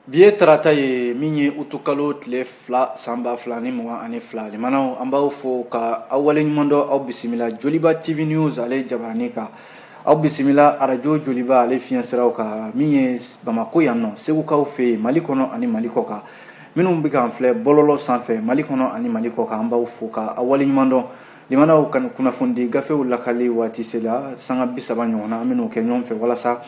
Bi ye tarata ye min ye utukalo tile 2 san 2022. Limanaw, an b'aw fo ka aw waleɲuman dɔn, aw bisimila Joliba TV News ale jabarani kan, aw bisimila arajo Joliba ale fiɲɛ siraw kan min ye Bamako yan nɔ, Segukaw fɛ yen, Mali kɔnɔ ani Mali kɔ kan. Minnu bɛ k'an filɛ bɔlɔlɔ sanfɛ Mali kɔnɔ ani Mali kɔ kan, an b'aw fo ka aw waleɲuman dɔn. Limanaw, kan kunnafonidi gafew lakali waati sela, sanga 30 ɲɔgɔn na, an bɛn'o kɛ ɲɔgɔn fɛ walasa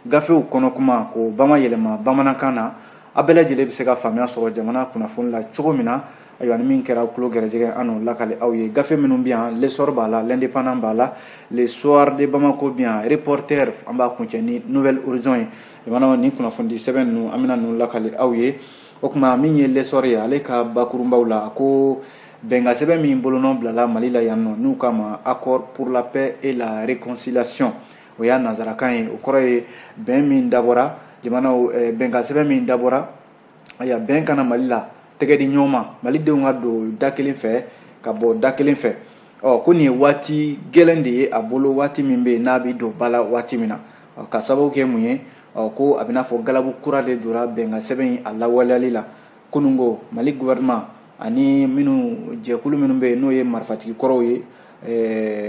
gafew kɔnɔ kuma k'o bama yɛlɛma bamanankan na, a bɛɛ lajɛlen bɛ se ka faamuya sɔrɔ jamana kunnafoni la cogo min na. Ayiwa, ni min kɛra tulo gɛrɛjɛgɛ, an n'o lakali aw ye. Gafe minnu bɛ yan, L'Essor b'a la, L'Indépendant b'a la, Le Soir de Bamako bɛ yan, Reporter, an b'a kuncɛ ni Nouvel Horizon ye. Limanaw, ni kunnafonidi sɛbɛn ninnu, an bɛna ninnu lakali aw ye. O tuma, min ye L'Essor ye, ale ka bakurunbaw la, a ko bɛnkan sɛbɛn min bolonɔ bilala Mali la yan nɔ, n'u k'a ma Accord pour la paix et la réconciliation, o y'a nanzarakan ye, o kɔrɔ ye bɛn min dabɔra jamanaw, bɛnkan sɛbɛn min dabɔra, ayiwa, bɛn kana Mali la, tɛgɛ di ɲɔgɔn ma, malidenw ka don da kelen fɛ ka bɔ da kelen fɛ. Ɔ, ko nin ye waati gɛlɛn de ye a bolo, waati min bɛ yen n'a bɛ don ba la waati min na, ka sababu kɛ mun ye? Ɔ, ko a bɛ n'a fɔ galabu kura de donna bɛnkan sɛbɛn in a lawaleyali la. Kununko Mali gouvernement ani minnu jɛkulu minnu bɛ yen, n'o ye marifatigi kɔrɔw ye,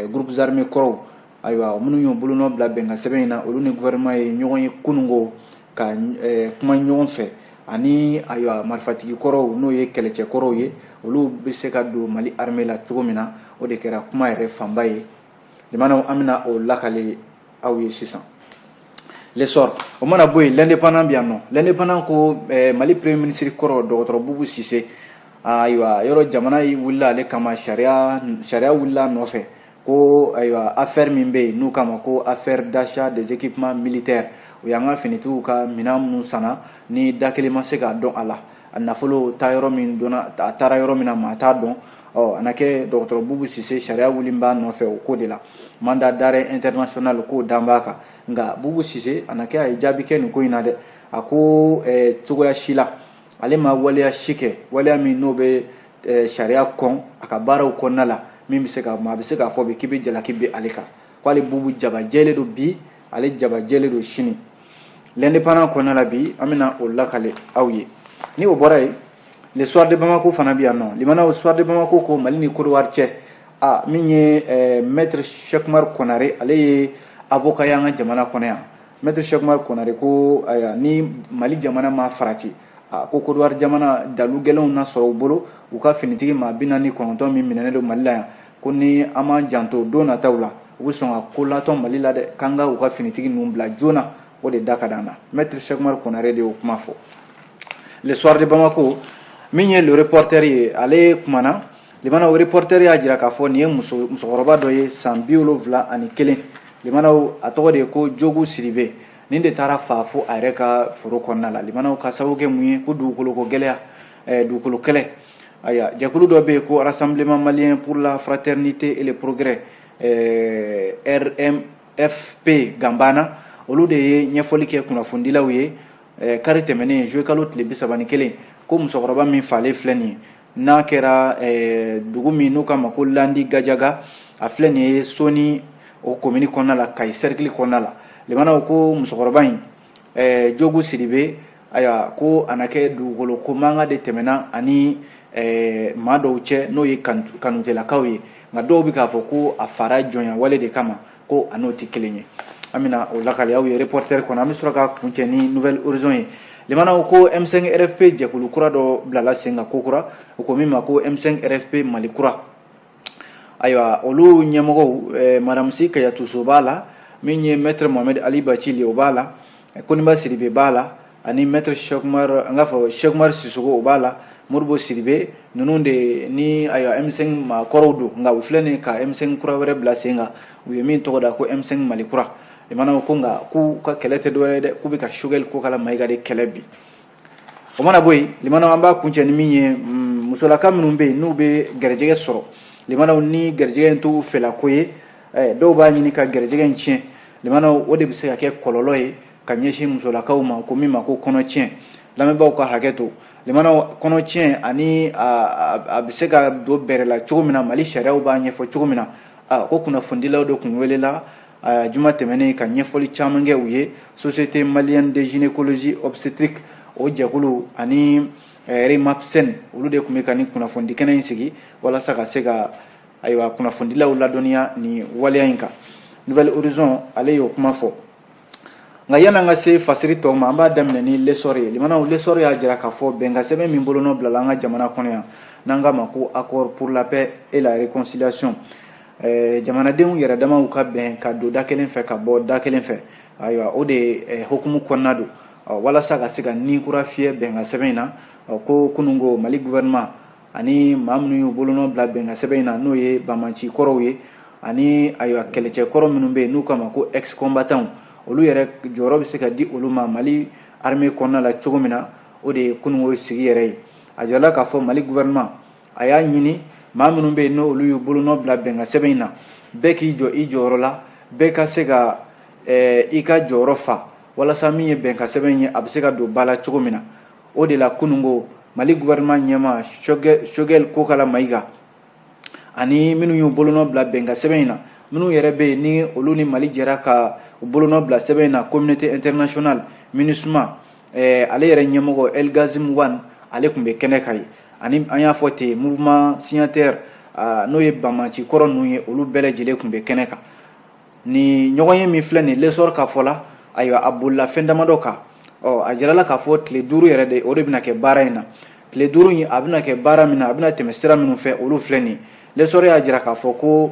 groupes armés kɔrɔw, ayiwa, minnu y'u bolonɔ bila bɛnkan sɛbɛn in na, olu ni gouvernement ye ɲɔgɔn ye kununko ka kuma ɲɔgɔn fɛ, ani ayiwa, marifatigi kɔrɔw, n'o ye kɛlɛcɛ kɔrɔw ye, olu bɛ se ka don Mali armée la cogo min na. O de kɛra kuma yɛrɛ fanba ye. Limanaw, an bɛna o lakale aw ye sisan. L'Essor, o mana bɔ yen, L'Indépendant bɛ yan nɔ. L'Indépendant ko Mali premier ministre kɔrɔ, dɔgɔtɔrɔ Bubu Sise, ayiwa, yɔrɔ jamana wulila ale kama, sariya wulila nɔfɛ ko ayiwa, affaire min bɛ yen n'u kama ko affaire d'achat des équipements militaires, o y'an ka finitigiw ka minɛn minnu sanna ni da kelen ma se k'a dɔn a la, a nafolo taa yɔrɔ min donna, a taara yɔrɔ min na, maa t'a dɔn. Ɔ, a na kɛ dɔgɔtɔrɔ Bubu Sise, sariya wuli b'a nɔfɛ o ko de la, mandat d'arrêt international k'o dan b'a kan. Nka Bubu Sise, a na kɛ a ye jaabi kɛ nin ko in na dɛ. A ko cogoya si la ale ma waleya si kɛ, waleya min n'o bɛ sariya kɔn a ka baaraw kɔnɔna la, min bɛ se ka maa bɛ se k'a fɔ bi k'i bɛ jalaki bɛ ale kan, k'ale Bubu jaba jɛlen don bi, ale jaba jɛlen don sini. L'Indépendant kɔnɔna la bi, an bɛna o lakale aw ye. Ni o bɔra yen, Le Soir de Bamako fana bɛ yan nɔ. Limanaw, Soir de Bamako ko Mali ni Côte d'Ivoire cɛ, a min ye maître Cheick Oumar Konare, ale ye avocat ye an ka jamana kɔnɔ yan. Maître Cheick Oumar Konare ko ayiwa, ni Mali jamana ma farati, a ko Côte d'Ivoire jamana dalu gɛlɛnw na sɔrɔ u bolo, u ka finitigi maa 49 min minɛnen don Mali la yan, ko ni an m'an janto, don nataw la u bɛ sɔn ka ko latɔn Mali la dɛ, k'an ka u ka finitigi ninnu bila joona, o de da ka d'an na. Maître Cheick Oumar Konare de y'o kuma fɔ Le Soir de Bamako. Min ye Le Reporter ye, ale kumana. Limanaw, Reporter y'a jira k'a fɔ nin ye muso musokɔrɔba dɔ ye, san 71. Limanaw, a tɔgɔ de ye ko Jogu Sidibe. Nin de taara fa fo a yɛrɛ ka foro kɔnɔna la. Limanaw, ka sababu kɛ mun ye? Ko dugukolo ko gɛlɛya, dugukolo kɛlɛ. Ayiwa, jɛkulu dɔ bɛ yen ko Rassemblement malien pour la fraternité et le progrès, RMFP Ganbana, olu de ye ɲɛfɔli kɛ kunnafonidilaw ye kari tɛmɛnen, juillet kalo tile 31, ko musokɔrɔba min falen filɛ nin ye, n'a kɛra dugu min n'u k'a ma ko Landi Gajaga, a filɛ nin ye Soni, o commune kɔnɔna la, Kayi cercle kɔnɔna la. Limanaw, ko musokɔrɔba in, Jogu Sidibe, ayiwa, ko a na kɛ dugukolo ko mankan de tɛmɛna ani maa dɔw cɛ, n'o ye kanutelakaw ye. Nka dɔw bɛ k'a fɔ ko a fara jɔnya wale de kama, ko a n'o tɛ kelen ye. An bɛna o lakale aw ye Reporter kɔnɔ. An bɛ sɔrɔ ka kuncɛ ni Nouvel Horizon ye. Limanaw, ko M5 RFP jɛkulu kura dɔ bilala sen kan ko kura, o ko min ma ko M5 RFP Mali kura. Ayiwa, olu ɲɛmɔgɔw, madame Si Kayatuso b'a la, min ye maître Mohamed Ali Bacili, o b'a la, Koniba Sidibe b'a la, ani maître Cheick Oumar, an k'a fɔ Cheick Oumar Sissoco, o b'a la, Modibo Sidibe. Ninnu de ni ayiwa, M5 maakɔrɔw don, nka u filɛ nin ka M5 kura wɛrɛ bila sen kan, u ye min tɔgɔ da ko M5 Mali kura. Limanaw, ko nka k'u ka kɛlɛ tɛ dɔwɛrɛ ye dɛ, k'u bɛ ka Choguel Kokala Mayiga de kɛlɛ bi. O mana bɔ yen, limanaw, an b'a kuncɛ ni min ye, musolaka minnu bɛ yen n'u bɛ gɛrɛjɛgɛ sɔrɔ, limanaw, ni gɛrɛjɛgɛ in t'u fɛlako ye, dɔw b'a ɲini ka gɛrɛjɛgɛ in tiɲɛ. Limanaw, o de bɛ se ka kɛ kɔlɔlɔ ye ka ɲɛsin musolakaw ma, ko min ma ko kɔnɔtiɲɛ. Lamɛnbaaw ka hakɛ to. Limanaw, kɔnɔtiɲɛ ani a bɛ se ka don bɛrɛ la cogo min na, Mali sariyaw b'a ɲɛfɔ cogo min na, ko kunnafonidilaw de tun welela juma tɛmɛnen ka ɲɛfɔli caman kɛ u ye. Société malienne de gynécologie obstétrique, O jɛkulu ani Remapsen, olu de tun bɛ ka nin kunnafonidi kɛnɛ in sigi walasa ka se ka, ayiwa, kunnafonidilaw ladɔnniya nin waleya in kan. Nouvel Horizon, ale y'o kuma fɔ. Nka yan'an ka se fasiri tɔw ma, an b'a daminɛ ni L'Essor ye. Limanaw, L'Essor y'a jira k'a fɔ bɛnkan sɛbɛn min bolonɔ bilala an ka jamana kɔnɔ yan, n'an k'a ma ko Accord pour la paix et la réconciliation, jamanadenw yɛrɛ damaw ka bɛn ka don da kelen fɛ ka bɔ da kelen fɛ, ayiwa, o de hukumu kɔnɔna don walasa ka se ka ni kura fiyɛ bɛnkan sɛbɛn in na. Ko kununko Mali gouvernement ani maa minnu y'u bolonɔ bila bɛnkan sɛbɛn in na, n'o ye banbanci kɔrɔw ye ani, ayiwa, kɛlɛcɛ kɔrɔ minnu bɛ yen n'u k'a ma ko ex combattants, olu yɛrɛ jɔyɔrɔ bɛ se ka di olu ma Mali armée kɔnɔna la cogo min na, o de ye kununko sigi yɛrɛ ye. A jirala k'a fɔ Mali gouvernement a y'a ɲini maa minnu bɛ yen n'olu y'u bolonɔ bila bɛnkan sɛbɛn in na, bɛɛ k'i jɔ i jɔyɔrɔ la, bɛɛ ka se ka i ka jɔyɔrɔ fa walasa min ye bɛnkan sɛbɛn ye, a bɛ se ka don ba la cogo min na. O de la kununko Mali gouvernement ɲɛmaa Choguel Kokala Maïga ani minnu y'u bolonɔ bila bɛnkan sɛbɛn in na, minnu yɛrɛ bɛ yen ni olu ni Mali jɛra ka u bolonɔ bila sɛbɛn in na, communauté internationale, MINUSMA, ale yɛrɛ ɲɛmɔgɔ El Ghassim Wane, ale tun bɛ kɛnɛ kan yen, ani an y'a fɔ ten, mouvement signataire, n'o ye banbanci kɔrɔ ninnu ye, olu bɛɛ lajɛlen tun bɛ kɛnɛ kan. Ni ɲɔgɔn ye min filɛ nin, L'Essor ka fɔ la, ayiwa, a bolila fɛn damadɔ kan. Ɔ, a jirala k'a fɔ tile 5 yɛrɛ de, o de bɛna kɛ baara in na. Tile 5 in, a bɛna kɛ baara min na, a bɛna tɛmɛ sira minnu fɛ, olu filɛ nin ye. L'Essor y'a jira k'a fɔ ko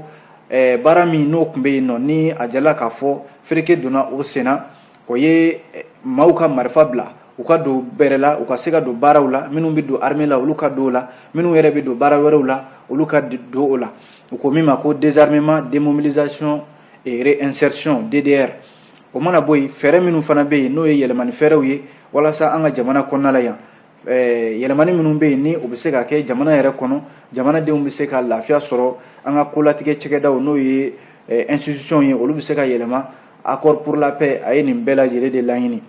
baara min n'o tun bɛ yen nɔ, ni a jirala k'a fɔ fereke donna o sen na, o ye maaw ka marifa bila, u ka don bɛrɛ la, u ka se ka don baaraw la. Minnu bɛ don armée la, olu ka don o la. Minnu yɛrɛ bɛ don baara wɛrɛw la, olu ka don o la. U ko min ma ko désarmement, démobilisation et réinsertion, DDR. O mana bɔ yen, fɛɛrɛ minnu fana bɛ yen, n'o ye yɛlɛmani fɛɛrɛw ye walasa an ka jamana kɔnɔna la yan, yɛlɛmani minnu bɛ yen ni o bɛ se ka kɛ jamana yɛrɛ kɔnɔ, jamanadenw bɛ se ka lafiya sɔrɔ, an ka kolatigɛ cakɛdaw, n'o ye institution ye, olu bɛ se ka yɛlɛma. Accord pour la paix, a ye nin bɛɛ lajɛlen de laɲini.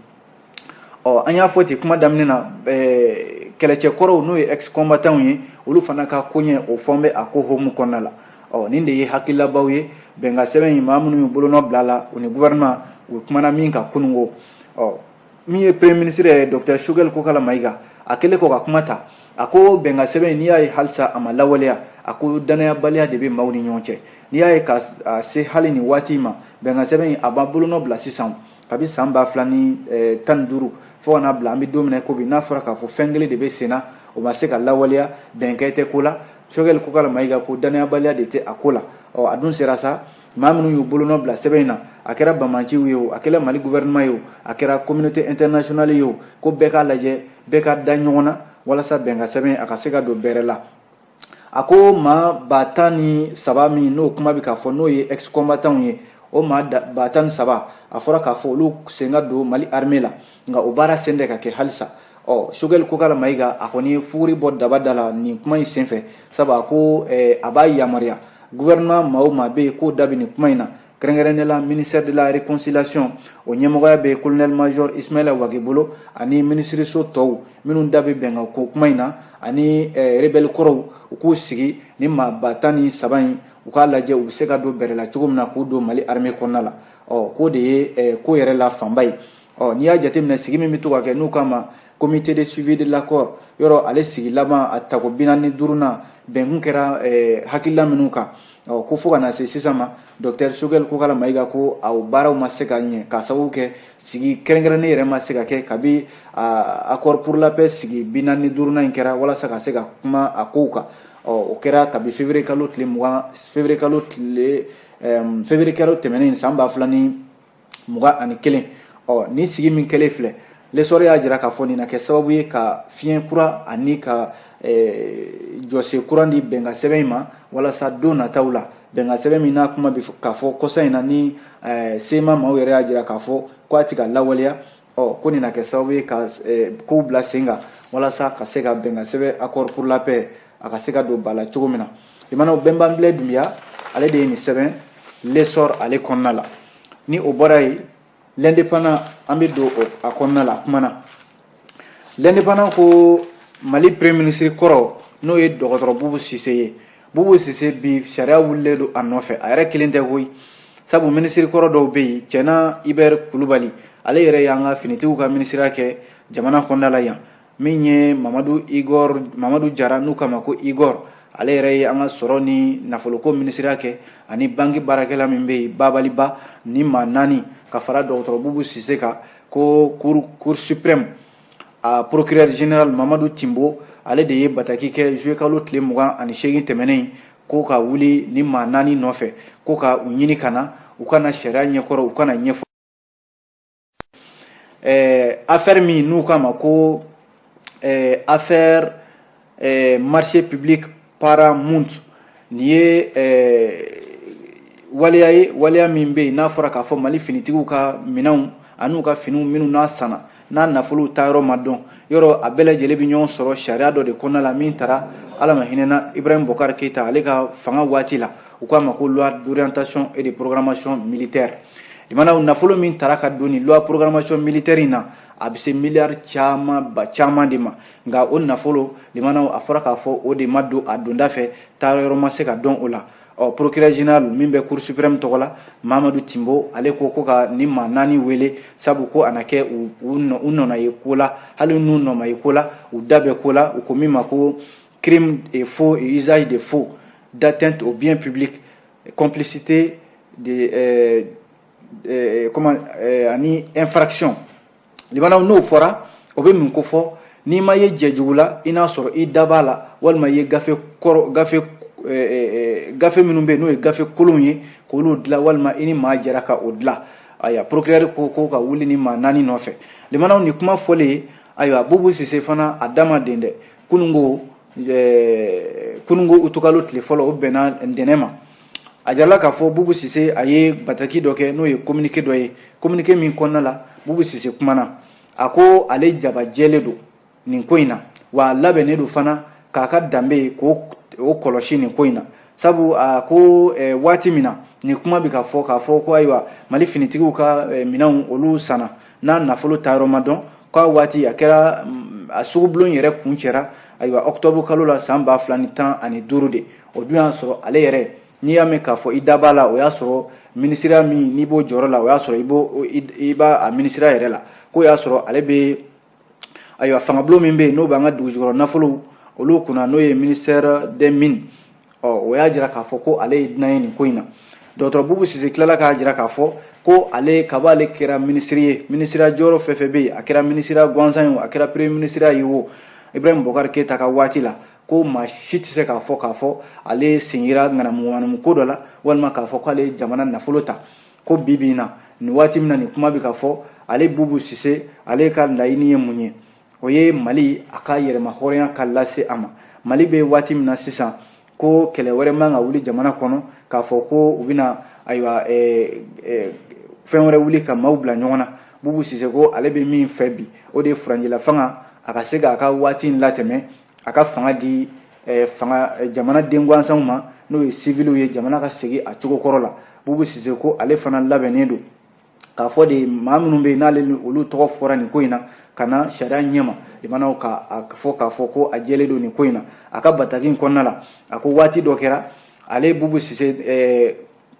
Ɔ, an y'a fɔ ten kuma daminɛ na, kɛlɛcɛ kɔrɔw, n'o ye ex combattants ye, olu fana ka koɲɛ, o fɔn bɛ a ko hokumu kɔnɔna la. Ɔ, nin de ye hakililabaw ye bɛnkan sɛbɛn in, maa minnu y'u bolonɔ bila la, u ni gouvernement u kumana min kan kununko. Ɔ, min ye premier ministre yɛrɛ, docteur Choguel Kokala Maïga, a kɛlen kɔ ka kuma ta, a ko bɛnkan sɛbɛn, n'i y'a ye halisa a ma lawaleya, a ko danayabaliya de bɛ maaw ni ɲɔgɔn cɛ. N'i y'a ye ka se hali nin waati ma, bɛnkan sɛbɛn in, a b'an bolonɔ bila sisan kabi san 2015 fo ka n'a bila an bɛ don min na ko bi, n'a fɔra k'a fɔ fɛn kelen de bɛ sen na, o ma se ka lawaleya, bɛnkɛ tɛ ko la. Choguel Kokala Maïga ko danayabaliya de tɛ a ko la. Ɔ, a dun sera sa, maa minnu y'u bolonɔ bila sɛbɛn in na, a kɛra bamanciw ye o, a kɛra Mali gouvernement ye o, a kɛra communauté internationale ye o, ko bɛɛ k'a lajɛ, bɛɛ ka da ɲɔgɔn na walasa bɛnkan sɛbɛn a ka se ka don bɛrɛ la. A ko maa 13 000 min n'o kuma bɛ k'a fɔ, n'o ye ex combattants ye, o maa 13 000, a fɔra k'a fɔ olu sen ka don Mali armée la, nka o baara sen tɛ ka kɛ halisa. Ɔ, Choguel Kokala Maïga, a kɔni ye fuguri bɔ daba da la nin kuma in senfɛ, sabu a ko a b'a yamaruya gouvernement maa o maa bɛ yen k'o da bɛ nin kuma in na, kɛrɛnkɛrɛnnenya la ministère de la réconciliation, o ɲɛmɔgɔya bɛ colonel major Ismaïla Wagué bolo, ani minisiriso tɔw minnu da bɛ bɛnkan ko kuma in na, ani rebelle kɔrɔw, u k'u sigi ni maa 13 000 in, u k'a lajɛ u bɛ se ka don bɛrɛ la cogo min na k'u don Mali armée kɔnɔna la. Ɔ, k'o de ye ko yɛrɛ la fanba ye. Ɔ, n'i y'a jateminɛ, sigi min bɛ to ka kɛ n'u k'a ma comité de suivi de l'accord, yɔrɔ ale sigi laban a tako 45nan, bɛnkun kɛra hakilila minnu kan, ɔ, ko fo ka na se sisan ma, docteur Choguel Kokala Maïga ko a baaraw ma se ka ɲɛ k'a sababu kɛ sigi kɛrɛnkɛrɛnnen yɛrɛ ma se ka kɛ kabi Accord pour la paix sigi 45nan in kɛra walasa ka se ka kuma a kow kan. Ɔ, o kɛra kabi février kalo tile 20, février kalo tile, février kalo tɛmɛnen san 2021. Ɔ, ni sigi min kɛlen filɛ, L'Essor y'a jira k'a fɔ nin na kɛ sababu ye ka fiɲɛ kura ani ka jɔsen kura di bɛnkan sɛbɛn in ma, walasa don nataw la, bɛnkan sɛbɛn min n'a kuma bɛ k'a fɔ kɔsa in na, ni CMA maaw yɛrɛ y'a jira k'a fɔ ko a ti ka lawaleya, ɔ, ko nin na kɛ sababu ye ka kow bila sen kan walasa ka se ka bɛnkan sɛbɛn Accord pour la paix, a ka se ka don ba la cogo min na. Limanaw, Bɛnba Bilaye Dunbiya, ale de ye nin sɛbɛn L'Essor ale kɔnɔna la. Ni o bɔra yen, L'Indépendant, an bɛ don a kɔnɔna la. A kumana, L'Indépendant ko Mali premier ministre kɔrɔ, n'o ye dɔgɔtɔrɔ Bubu Sise ye, Bubu Sise bi sariya wulilen don a nɔfɛ. A yɛrɛ kelen tɛ koyi, sabu minisiri kɔrɔ dɔw bɛ yen, Tiɲɛna, Ibɛri Kulubali, Ale yɛrɛ y'an ka finitigiw ka minisiriya kɛ jamana kɔnɔna la yan. Min ye Mamadu Igor, Mamadu Jara n'u k'a ma ko Igor, ale yɛrɛ ye an ka sɔrɔ ni nafoloko minisiriya kɛ, ani banki baarakɛla min bɛ yen, Babaliba. Ni maa naani ka fara dɔgɔtɔrɔ Bubu Sise kan, ko Cour suprême a procureur général Mamadu Timbo, ale de ye bataki kɛ juillet kalo tile 28 tɛmɛnen, ko ka wuli ni maa naani nɔfɛ, ko ka u ɲini ka na, u ka na sariya ɲɛkɔrɔ, u ka na ɲɛfɔ affaire min n'u k'a ma ko affaire marché public Paramount. Nin ye waleya ye, waleya min bɛ yen n'a fɔra k'a fɔ Mali finitigiw ka minɛnw an'u ka finiw minnu n'a sanna, n'a nafolow taayɔrɔ ma dɔn yɔrɔ, a bɛɛ lajɛlen bɛ ɲɔgɔn sɔrɔ sariya dɔ de kɔnɔna la min taara, Ala ma hinɛna Ibrahim Bokar Keita ale ka fanga waati la, u k'a ma ko loi d'orientation et de programmation militaire. Limanaw, nafolo min tara ka don nin loi programmation militaire in na, a bɛ se miliyari caman ba caman de ma. Nka o nafolo, limanaw, a fɔra k'a fɔ o de ma don a donda fɛ, taayɔrɔ ma se ka dɔn o la. Ɔ, procureur général min bɛ Cour suprême tɔgɔ la, Mamadu Timbo, ale ko ko ka ni maa naani wele, sabu ko a na kɛ u nɔna ye ko la. Hali n'u nɔ ma ye ko la, u da bɛ ko la. U ko min ma ko crime et faux et usage de faux, d'atteinte au bien public, complicité de comment ani infraction. Limanaw, n'o fɔra, o bɛ mun ko fɔ? N'i ma ye jɛjugu la, i n'a sɔrɔ i da b'a la, walima i ye gafe kɔrɔ, gafe minnu bɛ yen n'o ye gafe kolonw ye, k'olu dilan, walima i ni maa jɛra ka o dilan. Ayiwa, procureur ko ko ka wuli ni maa naani nɔfɛ. Limanaw, nin kuma fɔlen, ayiwa, Bubu Sise fana a da ma den dɛ. Kunungo utukalo tile fɔlɔ, o bɛnna ntɛnɛn ma, a jirala k'a fɔ Bubu Sise a ye bataki dɔ kɛ, n'o ye communiqué dɔ ye. Communiqué min kɔnɔna la, Bubu Sise kumana, a ko ale jaba jɛlen don nin ko in na, wa a labɛnnen don fana k'a ka danbe k'o o kɔlɔsi nin ko in na. Sabu a ko waati min na nin kuma bɛ ka fɔ, k'a fɔ ko ayiwa, Mali finitigiw ka minɛnw olu sanna, n'a nafolo taayɔrɔ ma dɔn, k'a waati a kɛra a sugubulon yɛrɛ kun cɛra, ayiwa, octobre kalo la san 2015 de. O dun y'a sɔrɔ ale yɛrɛ, n'i y'a mɛn k'a fɔ i da b'a la, o y'a sɔrɔ minisiriya min n'i b'o jɔyɔrɔ la, o y'a sɔrɔ i b'o i b'a a minisiriya yɛrɛ la. K'o y'a sɔrɔ ale bɛ, ayiwa, fangabulon min bɛ yen n'o b'an ka dugujukɔrɔ nafolow olu kunna, n'o ye ministère des Mines. Ɔ, o y'a jira k'a fɔ ko ale ye dunan ye nin ko in na. Dɔgɔtɔrɔ Bubu Sise tilala k'a jira k'a fɔ ko ale, kaba ale kɛra minisiri ye, minisiriya jɔyɔrɔ fɛn fɛn bɛ yen, a kɛra minisiriya gansan ye o, a kɛra premier minisiriya ye o, Ibrahim Bokar Keita ka waati la, ko maa si tɛ se k'a fɔ k'a fɔ ale sen yera ŋanamu ŋanamu ko dɔ la, walima k'a fɔ k'ale ye jamana nafolo ta. Ko bi bi in na, nin waati min na nin kuma bɛ ka fɔ, ale Bubu Sise, ale ka laɲini ye mun ye? O ye Mali a ka yɛrɛma hɔrɔnya ka lase a ma. Mali bɛ waati min na sisan, ko kɛlɛ wɛrɛ man ka wuli jamana kɔnɔ, k'a fɔ ko u bɛna, ayiwa, fɛn wɛrɛ wuli ka maaw bila ɲɔgɔn na. Bubu Sise ko ale bɛ min fɛ bi, o de ye furancɛla fanga, a ka se k'a ka waati in latɛmɛ, a ka fanga di fanga jamana den gansanw ma, n'o ye civiliw ye, jamana ka segin a cogo kɔrɔ la. Bubu Sise ko ale fana labɛnnen don k'a fɔ de maa minnu bɛ yen n'ale ni olu tɔgɔ fɔra nin ko in na, ka na sariya ɲɛma. Limanaw, ka a fɔ k'a fɔ ko a jɛlen don nin ko in na. A ka bataki in kɔnɔna la, a ko waati dɔ kɛra, ale Bubu Sise,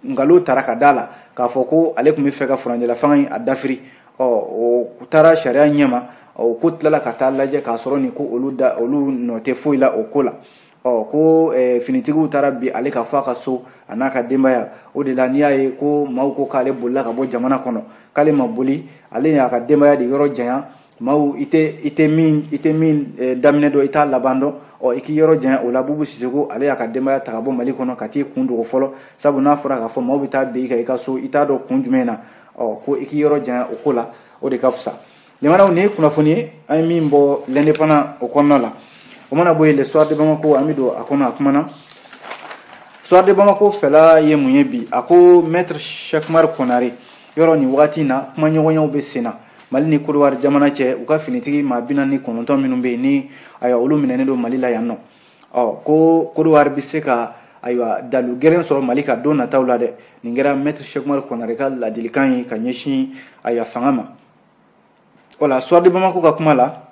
nkalon tara ka da la k'a fɔ ko ale tun bɛ fɛ ka furancɛla fanga in a dafiri. Ɔ, o taara sariya ɲɛma, o ko tilala ka taa lajɛ k'a sɔrɔ nin ko olu da olu nɔ tɛ foyi la o ko la. Ɔ, ko finitigiw taara bi ale ka fɔ a ka so, a n'a ka denbaya. O de la, n'i y'a ye ko maaw ko k'ale bolila ka bɔ jamana kɔnɔ, k'ale ma boli, ale y'a ka denbaya de yɔrɔ janya. Maaw, i tɛ min daminɛ dɔn, i t'a laban dɔn. Ɔ, i k'i yɔrɔ janya o la. Bubu Sise ko ale y'a ka denbaya ta ka bɔ Mali kɔnɔ ka t'i kun dogo fɔlɔ, sabu n'a fɔra k'a fɔ maaw bɛ taa bin i kan i ka so, i t'a dɔn kun jumɛn na. Ɔ, ko i k'i yɔrɔ janya o ko la, o de ka fisa. Limanaw, nin ye kunnafoni ye an ye min bɔ L'Indépendant o kɔnɔna la. O mana bɔ yen, Le Soir de Bamako, an bɛ don a kɔnɔ. A kumana Soir de Bamako fɛla ye mun ye bi? A ko maître Cheick Oumar Konare yɔrɔ, nin wagati in na, kumaɲɔgɔnyaw bɛ sen na Mali ni Côte jamana cɛ, u ka finitigi maa 49 minnu bɛ yen ni, ayiwa, olu minɛnen don Mali la yan nɔ. Ɔ, ko Côte d'Ivoire bɛ se ka, ayiwa, dalu gɛlɛn sɔrɔ Mali ka don nataw la dɛ. Nin kɛra maître Cheick Oumar Konare ka ladilikan ye ka ɲɛsin, ayiwa, fanga ma. Wala Soir de Bamako ka kuma la,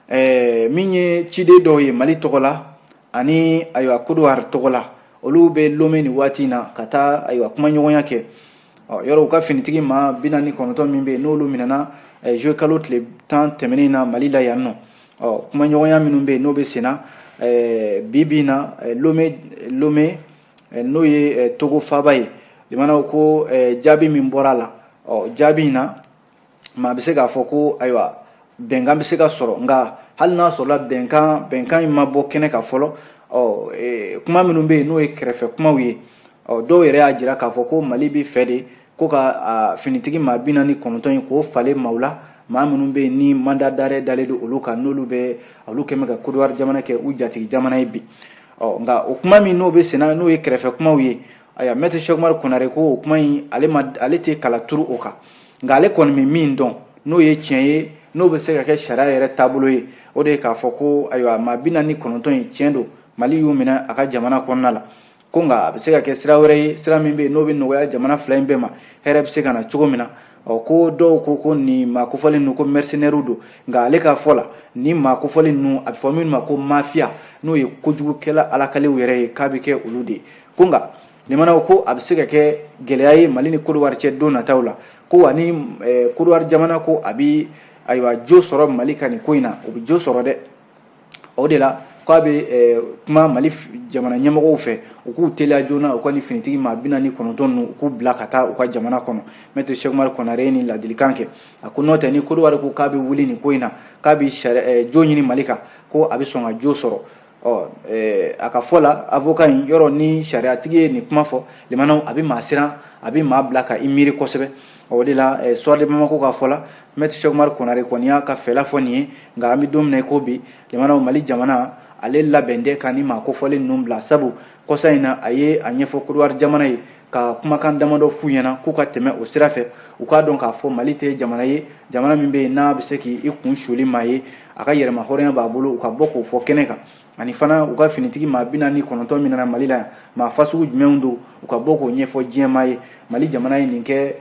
min ye ciden dɔw ye Mali tɔgɔ la ani, ayiwa, Côte d'Ivoire tɔgɔ la, olu bɛ Lomé nin waati in na ka taa, ayiwa, kumaɲɔgɔnya kɛ. Ɔ yɔrɔ u ka finitigi maa 49 min bɛ yen, n'olu minɛna juillet kalo tile 10 tɛmɛnen na Mali la yan nɔ. Ɔ kumaɲɔgɔnya minnu bɛ yen, n'o bɛ sen na bi bi in na Lomé, n'o ye Togo faaba ye, limanaw, ko jaabi min bɔra a la, ɔ jaabi in na, maa bɛ se k'a fɔ ko ayiwa, bɛnkan bɛ se ka sɔrɔ. Nka hali n'a sɔrɔla bɛnkan in ma bɔ kɛnɛ kan fɔlɔ, ɔ kuma minnu bɛ yen, n'o ye kɛrɛfɛ kumaw ye, ɔ dɔw yɛrɛ y'a jira k'a fɔ ko Mali bɛ fɛ de ko ka finitigi maa 49 in k'o falen maaw la, maa minnu bɛ yen ni mandat d'arrêt dalen don olu kan, n'olu bɛ olu kɛn bɛ ka Côte d'Ivoire jamana kɛ u jatigi jamana ye bi. Ɔ nka o kuma min n'o bɛ senna, n'o ye kɛrɛfɛ kumaw ye, ayiwa, maître Cheick Oumar Konaré ko o kuma in, ale ma, ale tɛ kala turu o kan. Nka ale kɔni bɛ min dɔn, n'o ye tiɲɛ ye, n'o bɛ se ka kɛ sariya yɛrɛ taabolo ye, o de ye k'a fɔ ko ayiwa, maa 49 in, tiɲɛ don, Mali y'u minɛ a ka jamana kɔnɔna la. Ko nka a bɛ se ka kɛ sira wɛrɛ ye, sira min bɛ yen n'o bɛ nɔgɔya jamana fila in bɛɛ ma, hɛrɛ bɛ se ka na cogo min na. Ɔ ko dɔw ko ko nin maa kofɔlen ninnu, ko mercenaires don. Nka ale ka fɔ la, ni maa kofɔlen ninnu, a bɛ fɔ minnu ma ko mafia, n'o ye kojugukɛla alakalew yɛrɛ ye, k'a bɛ kɛ olu de ye. Ko nka limanaw, ko a bɛ se ka kɛ gɛlɛya ye Mali ni Côte d'Ivoire cɛ don nataw la. Ko wa ni Côte d'Ivoire jamana ko a bɛ ayiwa jo sɔrɔ Mali ka nin ko in na, o bɛ jo sɔrɔ dɛ. O de la k'a bɛ kuma Mali jamana ɲɛmɔgɔw fɛ, u k'u teliya joona, u ka nin finitigi maa 49 ninnu, u k'u bila ka taa u ka jamana kɔnɔ. Maître Cheick Oumar Konaré ye nin ladilikan kɛ. A ko n'o tɛ, ni Côte d'Ivoire ko k'a bɛ wuli nin ko in na, k'a bɛ jo ɲini Mali kan, ko a bɛ sɔn ka jo sɔrɔ. Ɔ a ka fɔ la, avocat in yɔrɔ, ni sariyatigi ye nin kuma fɔ, limanaw, a bɛ maa siran, a bɛ maa bila ka i miiri kosɛbɛ. O de la, Soir de Bamako ka fɔ la, maître Cheick Oumar Konaré kɔni y'a ka fɛla fɔ nin ye. Nka an bɛ don min na i ko bi, limanaw, Mali jamana ale labɛn tɛ ka ni maa kofɔlen ninnu bila, sabu kɔsa in na, a ye a ɲɛfɔ Côte d'Ivoire jamana ye ka kumakan damadɔ f'u ɲɛna k'u ka tɛmɛ o sira fɛ, u k'a dɔn k'a fɔ Mali tɛ jamana ye, jamana min bɛ yen n'a bɛ se k'i kun suli maa ye, a ka yɛrɛma hɔrɔnya b'a bolo, u ka bɔ k'o fɔ kɛnɛ kan. Ani fana, u ka finitigi maa 49 min nana Mali la yan, maa fasugu jumɛnw don, u ka bɔ k'o ɲɛfɔ diɲɛ maa ye. Mali jamana ye nin kɛ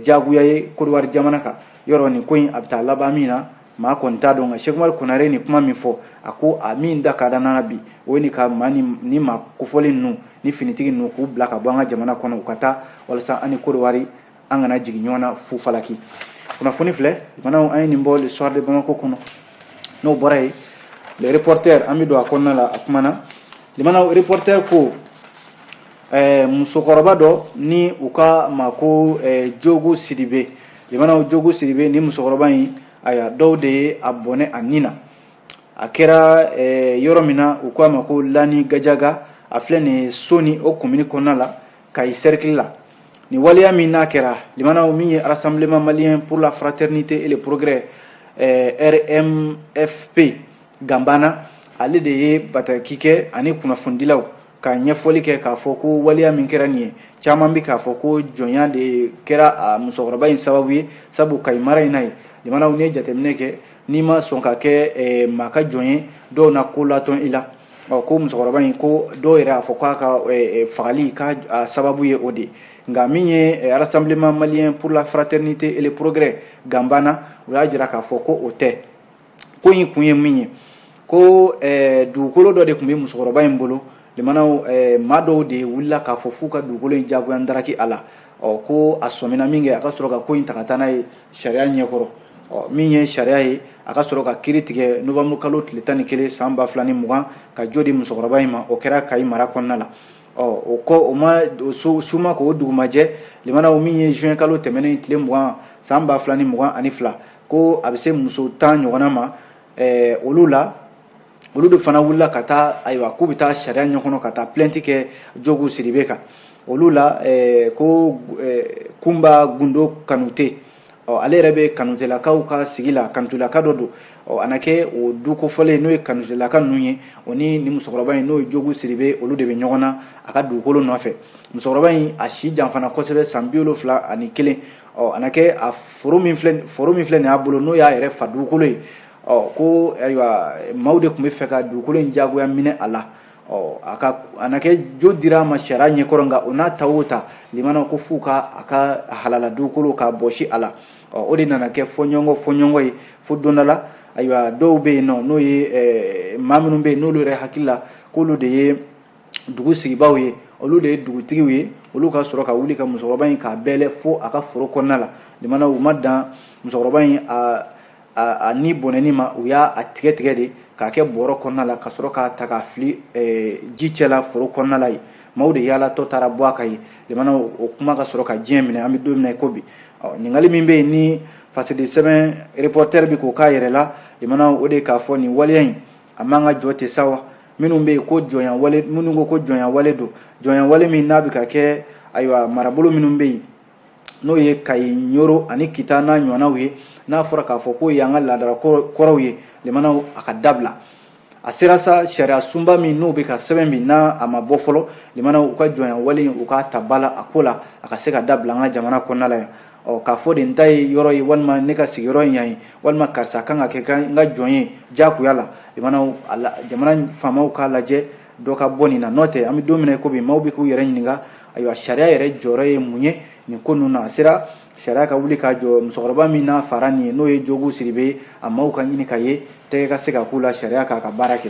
jagoya ye Côte d'Ivoire jamana kan. Yɔrɔ nin ko in, a bɛ taa laban min na, maa kɔni t'a dɔn. Nka Cheick Oumar Konaré nin kuma min fɔ, a ko a min da ka d'an na bi, o ye nin ka maa ni maa kofɔlen ninnu ni finitigi ninnu, k'u bila ka bɔ an ka jamana kɔnɔ, u ka taa, walasa an ni Côte d'Ivoire an kana jigin ɲɔgɔn na fu falaki. Kunnafoni filɛ, limanaw, an ye nin bɔ Le Soir de Bamako kɔnɔ. N'o bɔra yen, Le Reporter, an bɛ don a kɔnɔna la. A kumana, limanaw, Reporter ko musokɔrɔba dɔ ni u ka ma ko Jogu Sidibe. Limanaw, Jogu Sidibe ni musokɔrɔba in, ayiwa, dɔw de ye a bɔnɛ a nin na. A kɛra yɔrɔ min na, u ko a ma ko Lani Gajaga. A filɛ nin ye Soni, o commune kɔnɔna la, Kayi cercle la. Nin waleya min n'a kɛra, limanaw, min ye Rassemblement malien pour la fraternité et le progrès, RMFP Ganbana, ale de ye bataki kɛ ani kunnafonidilaw ka ɲɛfɔli kɛ k'a fɔ ko waleya min kɛra nin ye, caman bɛ k'a fɔ ko jɔnya de kɛra a musokɔrɔba in sababu ye, sabu Kayi mara in na ye, limanaw, n'i ye jateminɛ kɛ, n'i ma sɔn ka kɛ maa ka jɔn ye, dɔw na ko latɔn i la. Ɔ ko musokɔrɔba in, ko dɔw yɛrɛ y'a fɔ k'a ka fagali k'a sababu ye o de. Nka min ye Rassemblement malien pour la fraternité et le progrès Ganbana, o y'a jira k'a fɔ ko o tɛ. Ko in kun ye min ye, ko dugukolo dɔ de tun bɛ musokɔrɔba in bolo. Limanaw, maa dɔw de wulila k'a fɔ f'u ka dugukolo in jagoya daraki a la. Ɔ ko a sɔmina min kɛ, a ka sɔrɔ ka ko in ta ka taa n'a ye sariya ɲɛkɔrɔ. Ɔ min ye sariya ye, a ka sɔrɔ ka kiiri tigɛ novembre kalo tile 11 san 2020, ka jo di musokɔrɔba in ma. O kɛra Kayi mara kɔnɔna la. Ɔ o kɔ, o ma o su ma k'o dugumajɛ, limanaw, min ye juin kalo tɛmɛnen tile 20 san 2022, ko a bɛ se muso 10 ɲɔgɔnna ma, olu la, olu de fana wulila ka taa, ayiwa, k'u bɛ taa sariya ɲɛkɔnɔ ka taa plainte kɛ Jogu Sidibe kan. Olu la, ko Kunba Gundo Kanute, ɔ ale yɛrɛ bɛ Kanutelakaw ka sigi la, Kanutelaka dɔ don. Ɔ a na kɛ o du kofɔlen, n'o ye Kanutelaka ninnu ye, o ni nin musokɔrɔba in, n'o ye Jogu Sidibe, olu de bɛ ɲɔgɔn na a ka dugukolo nɔfɛ. Musokɔrɔba in, a si janfana kosɛbɛ, san 71. Ɔ a na kɛ a foro min filɛ nin y'a bolo, n'o y'a yɛrɛ fa dugukolo ye. Ɔ ko ayiwa, maaw de tun bɛ fɛ ka dugukolo in jagoya minɛ a la. Ɔ a ka a na kɛ jo dira a ma sariya ɲɛkɔrɔ. Nka o n'a ta o ta, limanaw, ko f'u ka a ka halala dugukolo k'a bɔsi a la. Ɔ o de nana kɛ fɔɲɔgɔnkɔ ye fo don dɔ la. Ayiwa, dɔw bɛ yen nɔ, n'o ye maa minnu bɛ yen, n'olu yɛrɛ hakili la k'olu de ye dugu sigibaaw ye. Olu de ye dugutigiw ye, olu ka sɔrɔ ka wuli ka musokɔrɔba in k'a bɛlɛ fo a ka foro kɔnɔna la. Limanaw, u ma dan musokɔrɔba in a ni bɔnɛni ma, u y'a tigɛ tigɛ de k'a kɛ bɔrɔ kɔnɔna la, ka sɔrɔ k'a ta k'a fili ji cɛla foro kɔnɔna la yen. Maaw de yaalatɔ taara bɔ a kan yen. Limanaw, o kuma ka sɔrɔ ka diɲɛ minɛ, an bɛ don min na i ko bi. Ɔ, ɲininkali min bɛ yen ni fasidi sɛbɛn reporter bɛ k'o k'a yɛrɛ la, limanaw, o de ye k'a fɔ nin waleya in a man ka jɔ ten sa wa. Minnu bɛ yen ko jɔnya wale, minnu ko ko jɔnya wale don, jɔnya wale min n'a bɛ ka kɛ, ayiwa, marabolo minnu bɛ yen n'o ye Kayi, Ɲoro ani Kita n'a ɲɔgɔnnaw ye, n'a fɔra k'a fɔ k'o y'an ka laadala kɔrɔw ye, limanaw, a ka dabila. A sera sa, sariya sunba min n'o bɛ ka sɛbɛn bi, n'a a ma bɔ fɔlɔ, limanaw, u ka jɔnya wale in, u k'a ta ba la a ko la, a ka se ka dabila an ka jamana kɔnɔna la yan. Ɔ, k'a fɔ de n ta ye yɔrɔ ye, walima ne ka sigiyɔrɔ in yan ye, walima karisa kan ka kɛ n ka jɔn ye diyagoya la, limanaw, jamana faamaw k'a lajɛ dɔ ka bɔ nin na. N'o tɛ, an bɛ don min na i ko bi, maaw bɛ k'u yɛrɛ ɲininka, ayiwa, sariya yɛrɛ jɔyɔrɔ ye mun ye nin ko ninnu na? A sera sariya ka wuli k'a jɔ. Musokɔrɔba min n'a fara nin ye, n'o ye Jogu Sidibe ye, a maaw ka ɲini ka ye, tɛgɛ ka se ka k'u la, sariya k'a ka baara kɛ.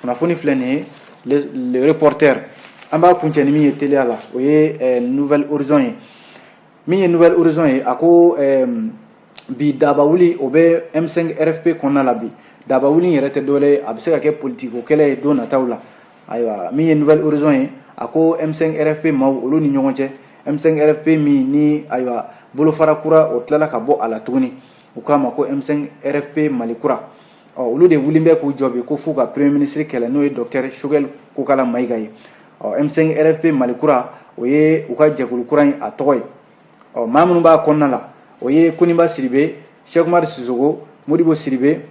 Kunnafoni filɛ nin ye, le reporter. An b'a kuncɛ ni min ye teliya la, o ye Nouvel Horizon ye. Min ye Nouvel Horizon ye, a ko bi daba wuli o bɛ M5 RFP kɔnɔna la. Bi daba wuli yɛrɛ tɛ dɔwɛrɛ ye, a bɛ se ka kɛ politiko kɛlɛ ye don nataw la. Ayiwa, min ye Nouvel Horizon ye, a ko M5 RFP maaw, olu ni ɲɔgɔn cɛ, M5 RFP min ni, ayiwa, bolofara kura o tilala ka bɔ a la tuguni, u k'a ma ko M5 RFP Mali kura. Ɔ, olu de wulilen bɛ k'u jɔ bi ko f'u ka premier ministre kɛlɛ, n'o ye docteur Choguel Kokala Mayiga ye. Ɔ, M5 RFP Mali kura, o ye u ka jɛkulu kura in a tɔgɔ ye. Ɔ, maa minnu b'a kɔnɔna la, o ye Koniba Sidibe, Cheikh Oumar Sissoko, Modibo Sidibe,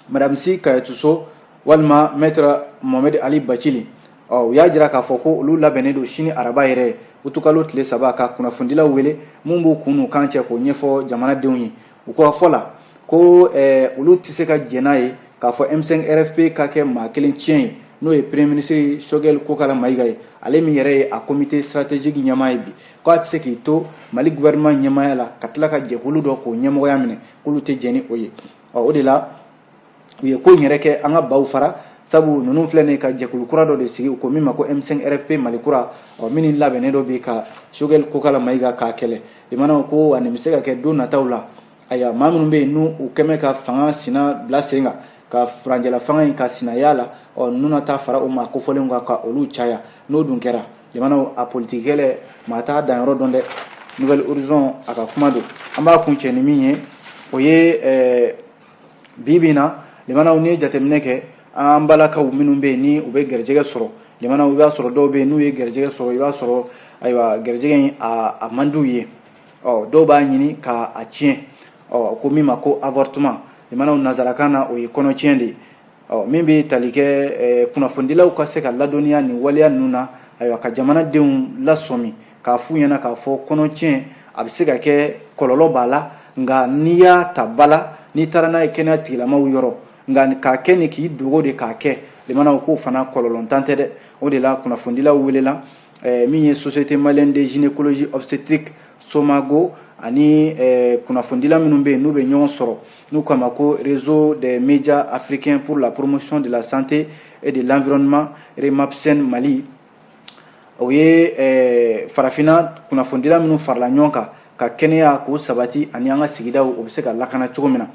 Madame Sy Kayatou Sow walima maître Mohamed Ali Bathily. Ɔ, u y'a jira k'a fɔ ko olu labɛnnen don sini araba yɛrɛ, utukalo tile 3, ka kunnafonidilaw wele mun b'u kun n'u kan cɛ k'o ɲɛfɔ jamanadenw ye. U ka fɔ la ko olu tɛ se ka jɛn n'a ye k'a fɔ M5 RFP ka kɛ maa kelen tiɲɛ ye, n'o ye premier ministre Choguel Kokala Mayiga ye, ale min yɛrɛ ye a comité stratégique ɲɛmaa ye bi, k'a tɛ se k'i to Mali gouvernement ɲɛmaaya la ka tila ka jɛkulu dɔ k'o ɲɛmɔgɔya minɛ, k'olu tɛ jɛn ni o ye. Ɔ, o de la u ye ko in yɛrɛ kɛ an ka baw fara, sabu ninnu filɛ nin ye ka jɛkulu kura dɔ de sigi, u ko min ma ko M5 RFP Mali kura. Ɔ, min labɛnnen dɔ bi ka Choguel Kokala Mayiga k'a kɛlɛ, limanaw, ko ani bɛ se ka kɛ don nataw la. Ayiwa, maa minnu bɛ yen n'u u kɛmɛ ka fanga sina bila sen kan, ka furanjɛla fanga in ka sinaya la, ɔ, ninnu na taa fara o maa kofɔlenw kan ka olu caya. N'o dun kɛra, limanaw, a politiki kɛlɛ, maa t'a danyɔrɔ dɔn dɛ. Nouvel Horizon a ka kuma don. An b'a kuncɛ ni min ye, o ye bi bi in na, limanaw, n'i ye jateminɛ kɛ, an balakaw minnu bɛ yen ni u bɛ garijɛgɛ sɔrɔ, limanaw, i b'a sɔrɔ dɔw bɛ yen n'u ye garijɛgɛ sɔrɔ, i b'a sɔrɔ, ayiwa, garijɛgɛ in a man d'u ye. Ɔ, dɔw b'a ɲini k'a tiɲɛ. Ɔ, ko min ma ko avortement, limanaw, nanzarakan na, o ye kɔnɔtiɲɛ de ye. Ɔ, min bɛ tali kɛ kunnafonidilaw ka se ka ladɔnniya nin waleya ninnu na, ayiwa, ka jamanadenw lasɔmi k'a f'u ɲɛna k'a fɔ kɔnɔtiɲɛ a bɛ se ka kɛ kɔlɔlɔ b'a la, nka n'i y'a ta ba la, n'i taara n'a ye kɛnɛya tigilamaaw yɔrɔ, nka k'a kɛ ni k'i dogo de k'a kɛ, limanaw, k'o fana kɔlɔlɔntan tɛ dɛ. O de la kunnafonidilaw welela, min ye Société malienne de gynécologie obstétrique Somago ani kunnafonidila minnu bɛ yen n'u bɛ ɲɔgɔn sɔrɔ, n'u k'a ma ko Réseau des médias africains pour la promotion de la santé et de l'environnement, REMAPSEN Mali. O ye farafinna kunnafonidila minnu farala ɲɔgɔn kan ka kɛnɛya k'o sabati ani an ka sigidaw o bɛ se ka lakana cogo min na.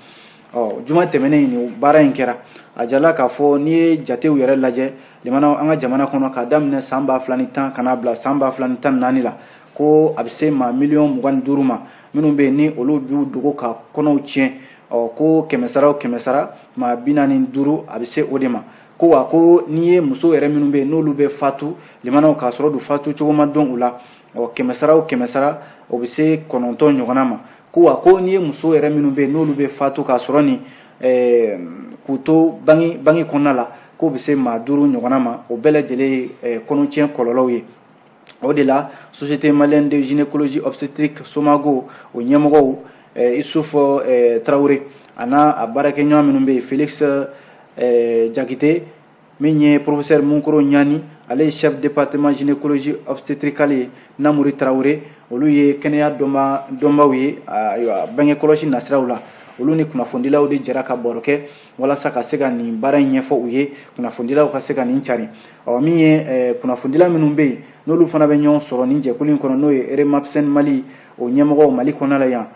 Ɔ, juma tɛmɛnen nin baara in kɛra. A jala k'a fɔ n'i ye jatew yɛrɛ lajɛ, limanaw, an ka jamana kɔnɔ, k'a daminɛ san 2010 ka n'a bila san 2014 la, ko a bɛ se maa miliyɔn 25 ma minnu bɛ yen ni olu b'u dogo ka kɔnɔw tiɲɛ. Ɔ, ko kɛmɛ sara o kɛmɛ sara, maa 45, a bɛ se o de ma. Ko wa ko n'i ye muso yɛrɛ minnu bɛ yen n'olu bɛ fatu, limanaw, k'a sɔrɔ du fatu cogo ma dɔn u la, ɔ, kɛmɛ sara o kɛmɛ sara, o bɛ se 9 ɲɔgɔnna ma. Ko wa ko n'i ye muso yɛrɛ minnu bɛ yen n'olu bɛ fatu k'a sɔrɔ ni k'u to bange kɔnɔna la, k'o bɛ se maa 5 ɲɔgɔnna ma. O bɛɛ lajɛlen ye kɔnɔtiɲɛ kɔlɔlɔw ye. O de la Société malienne de gynécologie obstétrique Somago, o ɲɛmɔgɔw Issouf Traoré a n'a a baarakɛɲɔgɔn minnu bɛ yen, Félix Jakite, min ye professeur Munkoro Ɲani, ale ye chef département gynécologie obstétricale ye, Namuri Traoré, olu ye kɛnɛya dɔnbaw ye, ayiwa, bange kɔlɔsi nasiraw la. Olu ni kunnafonidilaw de jɛra ka baro kɛ walasa ka se ka nin baara in ɲɛfɔ u ye, kunnafonidilaw ka se ka nin cari. Ɔ, min ye kunnafonidila minnu bɛ yen N'olu fana bɛ ɲɔgɔn sɔrɔ nin jɛkulu in kɔnɔ, n'o ye Remapsen Mali, o ɲɛmɔgɔ Mali kɔnɔna la yan,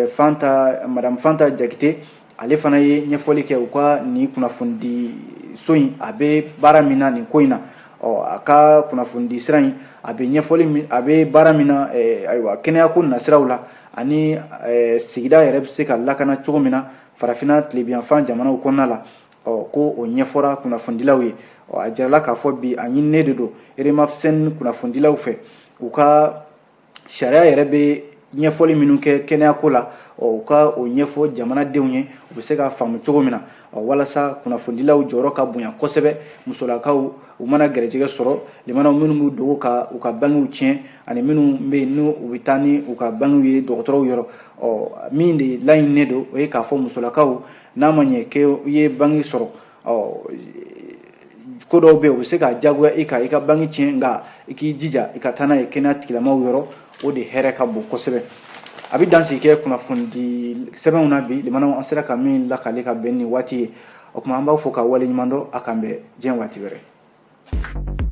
Fanta, Madame Fanta Jakite, ale fana ye ɲɛfɔli kɛ u ka nin kunnafonidi so in, a bɛ baara min na nin ko in na. Ɔ, a ka kunnafonidi sira in, a bɛ ɲɛfɔli min, a bɛ baara min na, ayiwa, kɛnɛyako nasiraw la, ani sigida yɛrɛ bɛ se ka lakana cogo min na Farafinna tilebinyanfan jamanaw kɔnɔna la. Ɔ, ko o ɲɛfɔra kunnafonidilaw ye. Ɔ, a jirala k'a fɔ bi, a ɲininen de don Remapsen kunnafonidilaw fɛ, u ka sariya yɛrɛ bɛ ɲɛfɔli minnu kɛ kɛnɛyako la, ɔ, u ka o ɲɛfɔ jamanadenw ye, u bɛ se k'a faamu cogo min na. Ɔ, walasa kunnafonidilaw jɔyɔrɔ ka bonya kosɛbɛ, musolakaw u mana gɛrɛjɛgɛ sɔrɔ, limanaw minnu b'u dogo ka u ka bangew tiɲɛ, ani minnu bɛ yen n'u u bɛ taa ni u ka bangew ye dɔgɔtɔrɔw yɔrɔ. Ɔ, min de laɲininen don, o ye k'a fɔ musolakaw, n'a ma ɲɛ k'e i ye bange sɔrɔ, ɔ, ko dɔw bɛ yen, u bɛ se ka jagoya i kan i ka bange tiɲɛ, nka i k'i jija i ka taa n'a ye kɛnɛya tigilamaaw yɔrɔ, o de hɛrɛ ka bon kosɛbɛ. A bɛ dansigi kɛ kunnafonidi sɛbɛnw na bi, limanaw, an sera ka min lakale ka bɛn ni waati ye. O tuma, an b'aw fo ka waleɲuman dɔn. A k'an bɛn diɲɛ waati wɛrɛ.